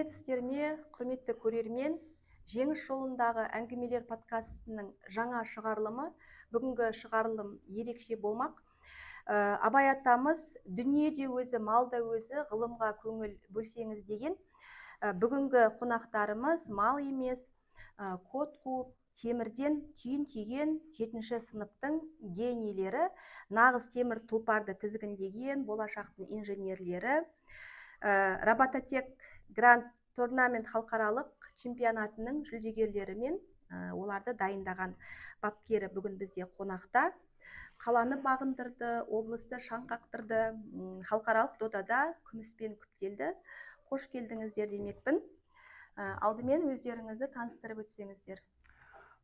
Сәлеметсіздер ме, құрметті көрермен! «Жеңіс жолындағы әңгімелер» подкастының жаңа шығарылымы. Бүгінгі шығарылым ерекше болмақ. Абай атамыз «Дүние де өзі, мал да өзі, ғылымға көңіл бөлсеңіз» деген. Бүгінгі қонақтарымыз мал емес, код қуып, темірден түйін түйген жетінші сыныптың генийлері, нағыз темір тұлпарды тізгіндеген болашақтың инженерлері, Робототек Гранд Турнамент халықаралық чемпионатының жүлдегерлері мен оларды дайындаған бапкері бүгін бізде қонақта. Қаланы бағындырды, облысты шаң қақтырды, халықаралық додада күміспен күптелді. Қош келдіңіздер демекпін. Алдымен өздеріңізді таныстырып өтсеңіздер.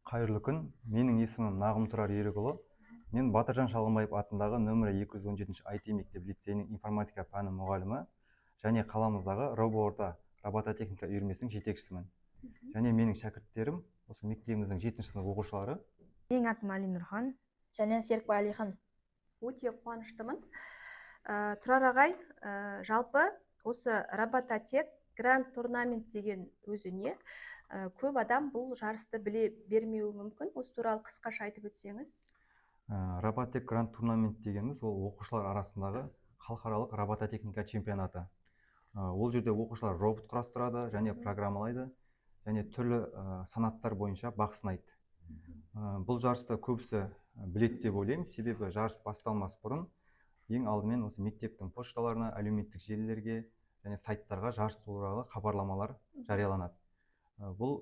Қайырлы күн! Менің есімім Нағым Тұрар Ерікұлы. Мен Батыржан Шалғымбаев атындағы нөмірі 217 IT мектеп лицейінің информатика пәні мұғалімі және қаламыздағы РобоОрта робототехника үйірмесінің жетекшісімін. Және менің шәкірттерім осы мектебіміздің жетінші сынып оқушылары. Менің атым Али Нұрхан. Және Серікбай Әлихан. Өте қуаныштымын. Тұрар ағай, жалпы осы Робототек Гранд Турнамент деген өзі не? Көп адам бұл жарысты біле бермеуі мүмкін. Осы туралы қысқаша айтып өтсеңіз. Роботек Гранд Турнамент дегеніміз ол оқушылар арасындағы халықаралық робототехника чемпионаты. Ол жерде оқушылар робот құрастырады және программалайды және түрлі санаттар бойынша бақ сынайды. Бұл жарысты көбісі біледі деп ойлаймын, себебі жарыс басталмас бұрын ең алдымен осы мектептің пошталарына, әлеуметтік желілерге және сайттарға жарыс туралы хабарламалар жарияланады. Бұл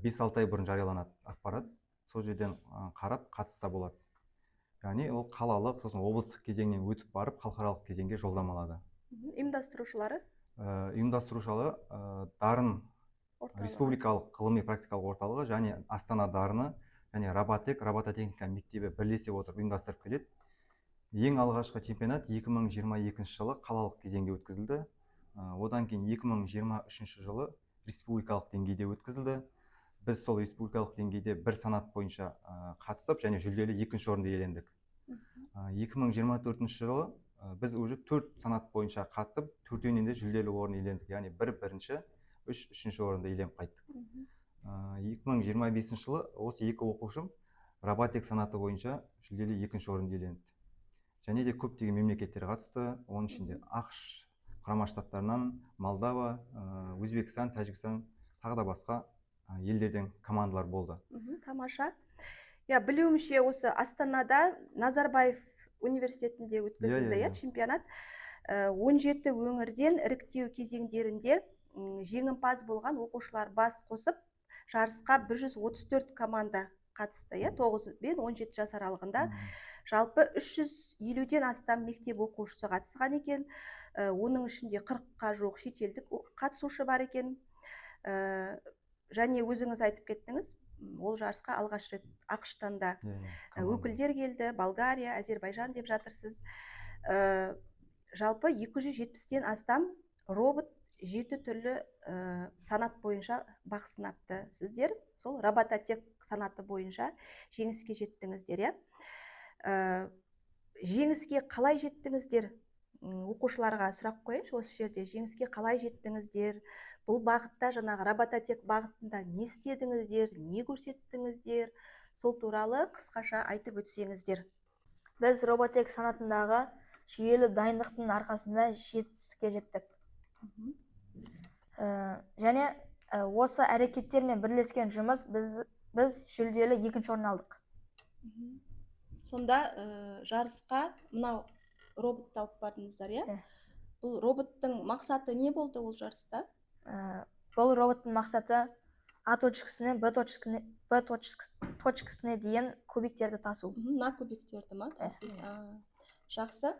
5-6 ай бұрын жарияланады ақпарат. Сол жерден қарап қатысса болады. Яғни ол қалалық, сосын облыстық кезеңнен өтіп барып, халықаралық кезеңге жолдама алады. Ұйымдастырушылары? Ұйымдастырушылары Дарын орталығы. Республикалық ғылыми практикалық орталығы және Астана дарыны және Роботек робототехника мектебі бірлесе отырып ұйымдастырып келеді. Ең алғашқы чемпионат 2022 жылы қалалық кезеңде өткізілді. Одан кейін 2023 жылы республикалық деңгейде өткізілді. Біз сол республикалық деңгейде бір санат бойынша қатысып және жүлделі екінші орынды иелендік. 2024 жылы біз уже төрт санат бойынша қатысып, төртеуінен де жүлделі орын иелендік, яғни бір бірінші, үш үшінші орынды иеленіп қайттық. 2025 жылы осы екі оқушым Роботек санаты бойынша жүлделі екінші орынды иеленді және де көптеген мемлекеттер қатысты. Оның ішінде АҚШ Құрама Штаттарынан, Молдова, Өзбекстан, Тәжікстан, тағы да басқа елдерден командалар болды. Тамаша. Иә, білуімше, осы Астанада Назарбаев университетінде өткізілді, Иә. иә, чемпионат. 17 өңірден іріктеу кезеңдерінде жеңімпаз болған оқушылар бас қосып, жарысқа 134 команда қатысты, иә, 9 пен 17 жас аралығында. Жалпы 350-ден астам мектеп оқушысы қатысқан екен. Оның ішінде 40-қа жуық шетелдік қатысушы бар екен. Және өзіңіз айтып кеттіңіз, ол жарысқа алғаш рет АҚШ-тан да Иә, команда. өкілдер келді, Болгария, Әзербайжан деп жатырсыз. Жалпы 270-тен астам робот жеті түрлі санат бойынша бақ сынапты. Сіздер сол робототек санаты бойынша жеңіске жеттіңіздер, иә? Жеңіске қалай жеттіңіздер? Оқушыларға сұрақ қояйыншы осы жерде: жеңіске қалай жеттіңіздер? Бұл бағытта, жаңағы робототек бағытында не істедіңіздер, не көрсеттіңіздер? Сол туралы қысқаша айтып өтсеңіздер. Біз Роботек санатындағы жүйелі дайындықтың арқасында жетістікке жеттік. Және осы әрекеттермен бірлескен жұмыс біз жүлделі екінші орын алдық. Сонда жарысқа мынау роботты алып бардыңыздар, иә? Иә. Бұл роботтың мақсаты не болды ол жарыста? Бұл роботтың мақсаты А точкасынан Б точкасына дейін кубиктерді тасу. Мына кубиктерді ма тасиды? А, жақсы.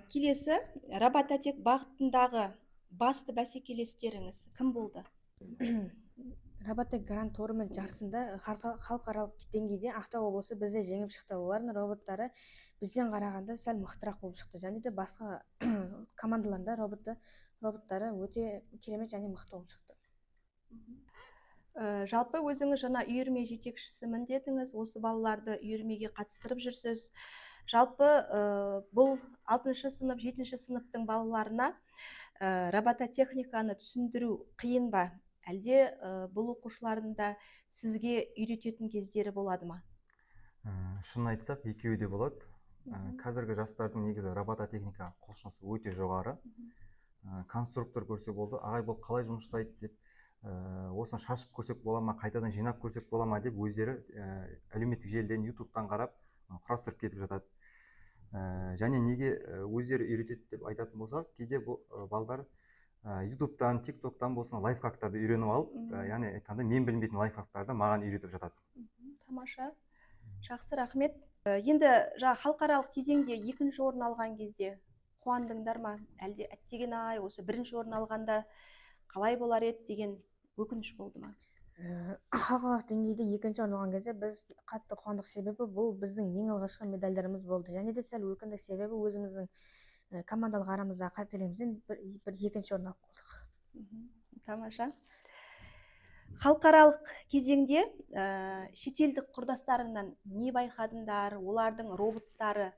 Келесі робототек бағытындағы басты бәсекелестеріңіз кім болды? Роботек Гранд Турнамент жарысында халықаралық деңгейде Ақтау облысы бізді жеңіп шықты. Олардың роботтары бізден қарағанда сәл мықтырақ болып шықты және де басқа командаларда роботтары өте керемет және мықты болып шықты. Жалпы өзіңіз жаңа үйірме жетекшісімін дедіңіз, осы балаларды үйірмеге қатыстырып жүрсіз. Жалпы бұл алтыншы сынып, жетінші сыныптың балаларына Робототехниканы түсіндіру қиын ба, әлде бұл оқушылардың да сізге үйрететін кездері болады ма? Шынын айтсақ, екеуі де болады. Қазіргі жастардың негізі робототехникаға құлшынысы өте жоғары. Конструктор көрсе болды, ағай, бұл қалай жұмыс жасайды деп, осыны шашып көрсек бола ма, қайтадан жинап көрсек бола ма деп өздері әлеуметтік желіден, Ютубтан қарап, құрастырып кетіп жатады. Және неге өздері үйретеді деп айтатын болсақ, кейде бұл балдар Ютубтан, Тиктоктан болсын лайфхактарды үйреніп алып, яғни айтқанда, мен білмейтін лайфхактарды маған үйретіп жатады. Тамаша, жақсы, рахмет. Енді жаңа халықаралық кезеңде екінші орын алған кезде қуандыңдар ма, әлде әттеген ай, осы бірінші орын алғанда қалай болар еді деген өкініш болды ма? Халықаралық деңгейде екінші орын алған кезде біз қатты қуандық, себебі бұл біздің ең алғашқы медальдарымыз болды. Және де сәл өкіндік, себебі өзіміздің командалық арамыздағы қателігімізден бір екінші орын алып қалдық. Тамаша. Халықаралық кезеңде шетелдік құрдастарыңнан не байқадыңдар? Олардың роботтары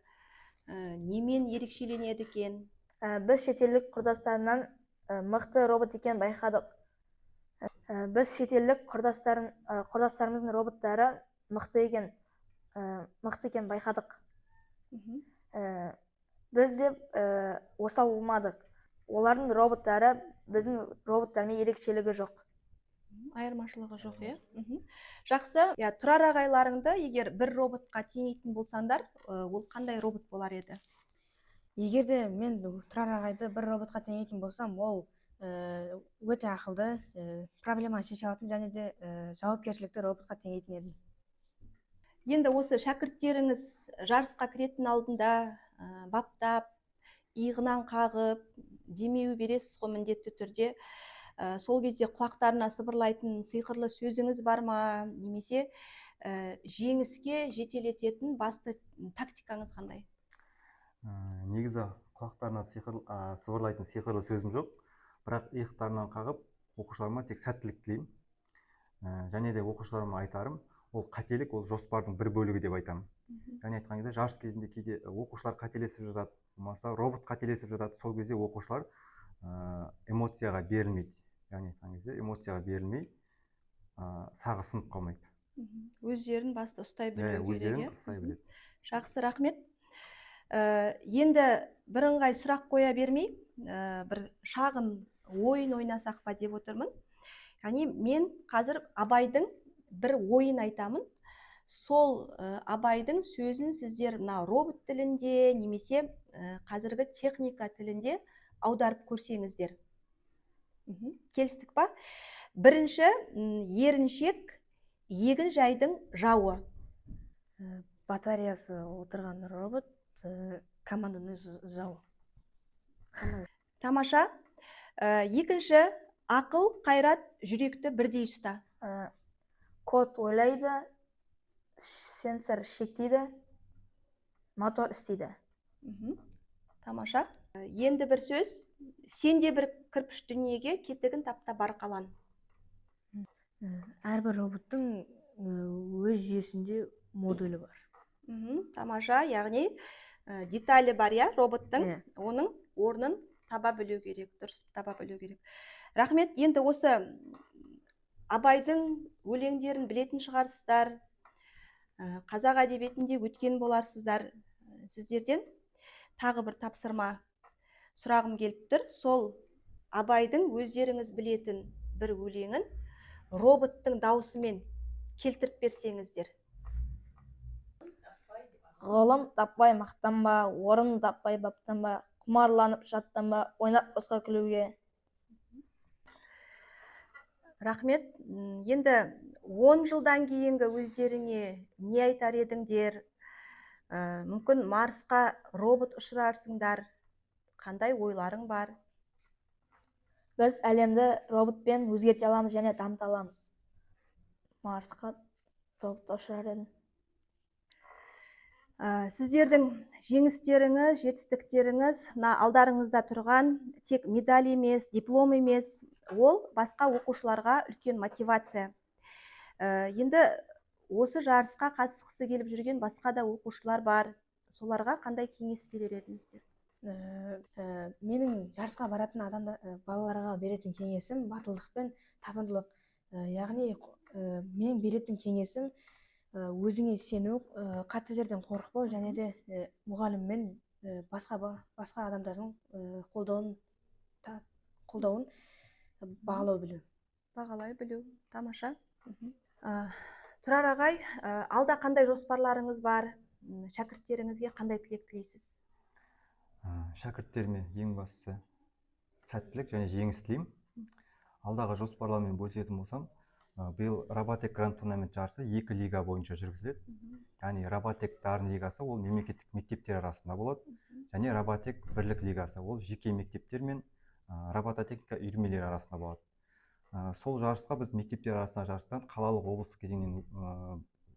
немен ерекшеленеді екен? Біз шетелдік құрдастарынан мықты робот екенін байқадық. Біз шетелдік құрдастарымыздың роботтары мықты екенін байқадық. Біз де осал болмадық. Олардың роботтары біздің роботтармен ерекшелігі жоқ. Айырмашылығы жоқ, иә. Жақсы. Иә, Тұрар ағайларыңды егер бір роботқа теңейтін болсаңдар, ол қандай робот болар еді? Егер де мен Тұрар ағайды бір роботқа теңейтін болсам, ол өте ақылды, проблеманы шеше алатын және де жауапкершілікті роботқа теңейтін едім. Енді осы шәкірттеріңіз жарысқа кіретін алдында баптап, иығынан қағып, демеу бересіз ғой міндетті түрде. Сол кезде құлақтарына сыбырлайтын сиқырлы сөзіңіз бар ма, немесе жеңіске жетелететін басты тактикаңыз қандай? Негізі құлақтарына сыбырлайтын сиқырлы сөзім жоқ, бірақ иықтарынан қағып, оқушыларыма тек сәттілік тілеймін. Және де оқушыларыма айтарым, ол қателік, ол жоспардың бір бөлігі деп айтамын. Және айтқан кезде, жарыс кезінде кейде оқушылар қателесіп жатады, болмаса робот қателесіп жатады. Сол кезде оқушылар эмоцияға берілмейді, яғни айтқан кезде, эмоцияға берілмей, сағы сынып қалмайды. Өздерін басты ұстай білу керек, өздерін иә? Ұстай біледі. Жақсы, рахмет. Енді бірыңғай сұрақ қоя бермей, бір шағын ойын ойнасақ па деп отырмын. Яғни мен қазір Абайдың бір ойын айтамын. Сол Абайдың сөзін сіздер мына робот тілінде немесе қазіргі техника тілінде аударып көрсеңіздер. Келістік па? Бірінші, еріншек егін жайдың жауы. Батареясы отырған робот команданың жауы. Тамаша. Екінші, ақыл, қайрат, жүректі бірдей ұста. Код ойлайды, сенсор шектейді, мотор істейді. Тамаша. Енді бір сөз: сен де бір кірпіш дүниеге кетігін тап та бар қалан. Әрбір роботтың өз жүйесінде модулі бар. Тамаша, яғни деталі бар, иә, роботтың. Иә. Оның орнын таба білу керек, дұрыс таба білу керек. Рахмет. Енді осы Абайдың өлеңдерін білетін шығарсыздар, қазақ әдебиетінде өткен боларсыздар. Сіздерден тағы бір тапсырма сұрағым келіп тұр. Сол Абайдың өздеріңіз білетін бір өлеңін роботтың даусымен келтіріп берсеңіздер. Ғылым таппай мақтанба, орын таппай баптанба, құмарланып жаттанба, ойнап босқа күлуге. Рахмет. Енді 10 жылдан кейінгі өздеріңе не айтар едіңдер? Мүмкін Марсқа робот ұшырарсыңдар, қандай ойларың бар? Біз әлемді роботпен өзгерте аламыз және дамыта аламыз. Марсқа робот ұшырар едім. Сіздердің жеңістеріңіз, жетістіктеріңіз мына алдарыңызда тұрған тек медаль емес, диплом емес, ол басқа оқушыларға үлкен мотивация. Енді осы жарысқа қатысқысы келіп жүрген басқа да оқушылар бар, соларға қандай кеңес берер едіңіздер? Менің жарысқа баратын адамдар, балаларға беретін кеңесім батылдық пен табандылық. Яғни мен беретін кеңесім өзіңе сену, қателерден қорықпау және де мұғалім мен басқа адамдардың қолдауын бағалау білу. Бағалай білу, тамаша. Тұрар ағай, алда қандай жоспарларыңыз бар? Шәкірттеріңізге қандай тілек тілейсіз? Шәкірттеріме ең бастысы сәттілік және жеңіс тілеймін. Алдағы жоспарлармен бөлісетін болсам, биыл Роботек Гранд Турнамент жарысы екі лига бойынша жүргізіледі. Яғни Роботек Дарын лигасы ол мемлекеттік мектептер арасында болады, және Роботек Бірлік лигасы ол жеке мектептер мен робототехника үйірмелері арасында болады. Сол жарысқа біз мектептер арасындағы жарыстан қалалық, облыстық кезеңнен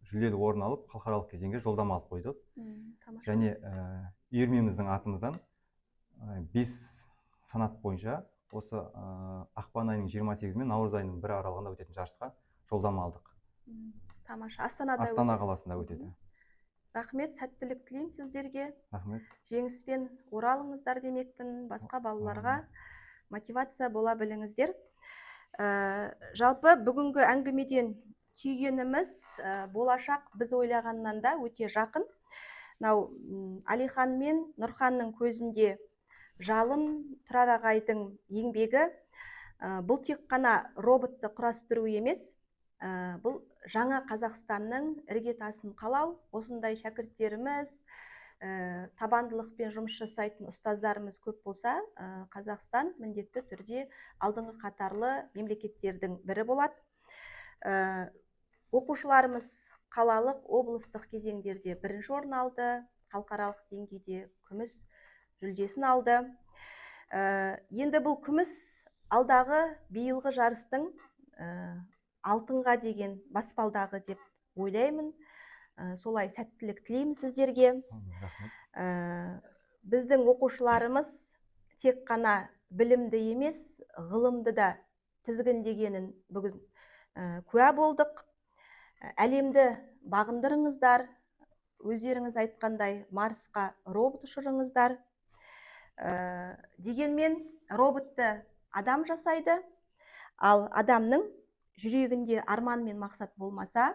жүлделі орын алып, халықаралық кезеңге жолдама алып қойдық. Тамаша. Және үйірмеміздің атымыздан 5 санат бойынша осы ақпан айының 28 мен наурыз айының 1 аралығында өтетін жарысқа жолдама алдық. Тамаша. Астанада Астана өтеді. қаласында өтеді. Рахмет, сәттілік тілеймін сіздерге. Рахмет. Жеңіспен оралыңыздар демекпін. Басқа балаларға мотивация бола біліңіздер. Жалпы бүгінгі әңгімеден түйгеніміз, болашақ біз ойлағаннан да өте жақын. Мынау Алихан мен Нұрханның көзінде жалын, Тұрар ағайдың еңбегі, бұл тек қана роботты құрастыру емес, бұл жаңа Қазақстанның іргетасын қалау. Осындай шәкірттеріміз, табандылықпен жұмыс жасайтын ұстаздарымыз көп болса, Қазақстан міндетті түрде алдыңғы қатарлы мемлекеттердің бірі болады. Оқушыларымыз қалалық, облыстық кезеңдерде бірінші орын алды, халықаралық деңгейде күміс жүлдесін алды. Енді бұл күміс алдағы биылғы жарыстың алтынға деген баспалдағы деп ойлаймын. Солай сәттілік тілеймін сіздерге. Рахмет. Біздің оқушыларымыз тек қана білімді емес, ғылымды да тізгіндегенін бүгін куә болдық. Әлемді бағындырыңыздар, өздеріңіз айтқандай Марсқа робот ұшырыңыздар. Дегенмен роботты адам жасайды, ал адамның жүрегінде арман мен мақсат болмаса,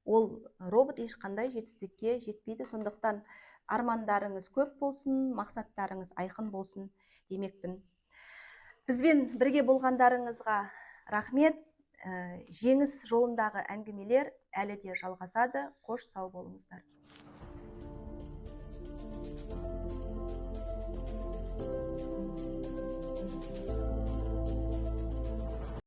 ол робот ешқандай жетістікке жетпейді. Сондықтан армандарыңыз көп болсын, мақсаттарыңыз айқын болсын демекпін. Бізбен бірге болғандарыңызға рахмет. Жеңіс жолындағы әңгімелер әлі де жалғасады. Қош, сау болыңыздар.